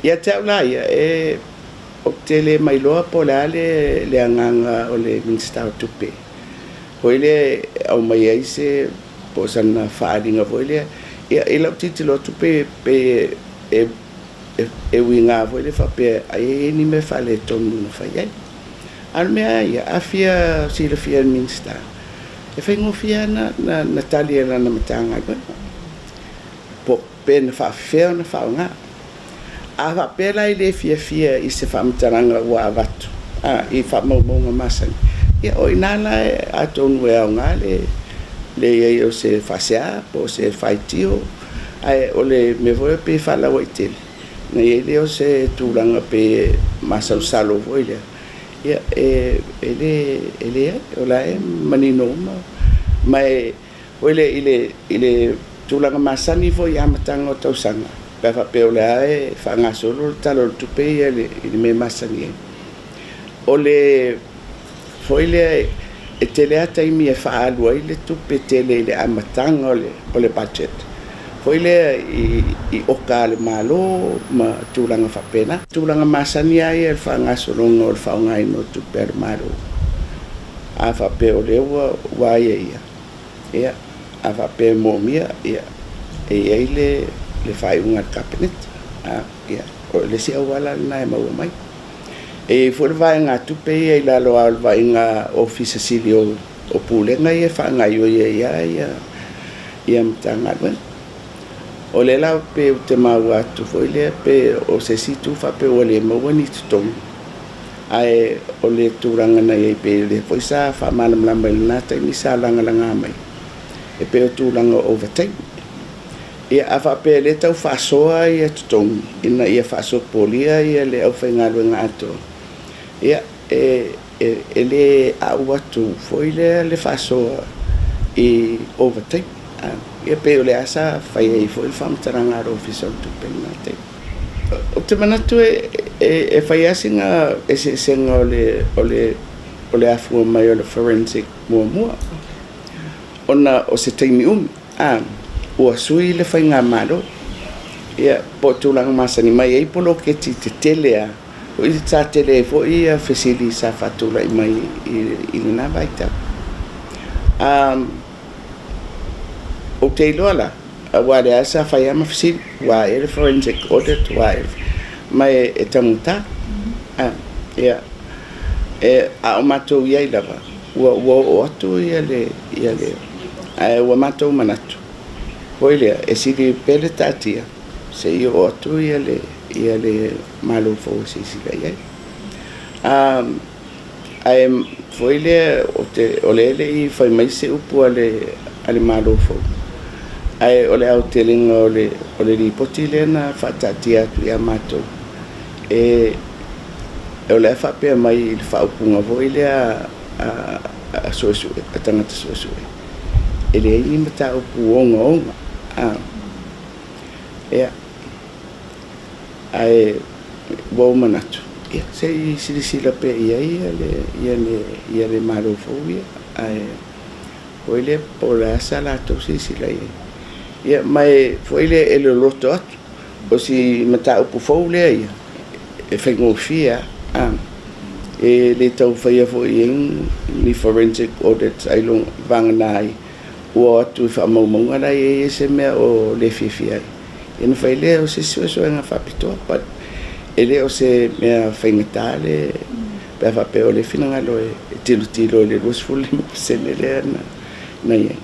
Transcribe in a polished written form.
Ia te au la ia, e ou te le mailoa po o le a le le agaga o le Minisita o Tupe foi lea e aumai ai se po o sana faaaliga foi lea. Ia, i lau tilotilo atu pe pe e e uiga foi lea faapea ai e i ai ni mea faaletonu na fai ai. A o le mea lava ia, a fia silafia e le Minisita, e faigofie lava ona tali e lana Matagaluega po pe na faafefea ona faaaoga. A faapea la e le fiafia i se faamatalaga ua avatu i faamaumauga masani, ia o i ina la atonu e aoga le le i ai o se faasea po o se faitio, ae o le mea foi lea pei e faalauaitele, ona i ai lea o se tulaga pei e masalosalo foi lea, ia e e leai, o la e manino uma. Ma e Foi lea i le, i le tulaga masani foi i amataga o tausaga, pe a faapea o lea e faagasolo le Tala o le Tupe ia i le mea e masani ai. O le foi lea e tele lava taimi e faaalu ai le tupe tele i le amataga o le budget, foi lea i oka a le Malo ma tulaga faapena. Tulaga masani lava ia i le faagasologa o le faaaogaina o tupe a le Malo. A faapea o lea ua aiaia, ia, a faapea e moomia, ia, e i ai le le faaiuga a le Kapeneta. A, ia, o le isi auala lena e maua mai. E i ai foi le vaegatupe ia i lalo lava o le vaaiga Ofisa Sili o o Pulega ia e faagaoioi ai lava ia ia Matagaluega. O lea la pei ou te maua atu foi lea pe o se isi itu faapea ua le maua ni totogi, Ae o le tulaga na i ai pei o lea foi sa faamalamalama i lena taimi sa lagalaga mai, e pei o tulaga o overtime. Ia a faapea o lea e tau faasoa ia totogi ina ia faasopolia ia le aufaigaluega atoa, ia e e le au atu foi lea le faasoa i overtime. Ia pei o lea sa fai ai foi le faamatalaga a le Ofisa o le Tupe i lena taimi. Ou te manatu e fai lava sina eseesega o le afua mai o le forensic muamua, ona o se taimi umi, ua sui le faigamalo, ia, po o tulaga masani mai ai poloketi tetele lava, sa tele ai foi fesili sa faatulai mai i lena vaitau. Ou te iloa la, aua o lea sa fai lava ma fesili, ua a ea le forensic audit, ua a ea, ma e taugata. Ia, a o matou i ai lava, ua oo atu le, ae ua matou manatu foi lea, e sili pea le taatia seia oo atu le Malo fou e silasila i ai. Ae foi lea, o lea e le i fai mai se upu a le Malo fou, ae o le aotelega o le lipoti lea na faataatia atu ia matou, o la e faapea mai i le faaupuga foi lea a suesue, a tagata suesue, e leai ni mataupu ogaoga. Ia. Ae ua ou manatu, ia, se i silasila pea i ai le Malo fou ia, ae foi lea po o le a sa latou silasila i ai. Ia, ma e foi lea e loloto atu, o si mataupu fou lea ia, e faigofie lava, e le tau faia foi i ai ni forensic audits ailoga vagana ai ua o atu i faamaumauga la e i ai se mea o le fiafia ai. Ia ona fai lea o se isi suesuega faapitoa, but e le o se mea faigata le pe a faapea o le finagalo e tilotilo i le 25% lea na i ai.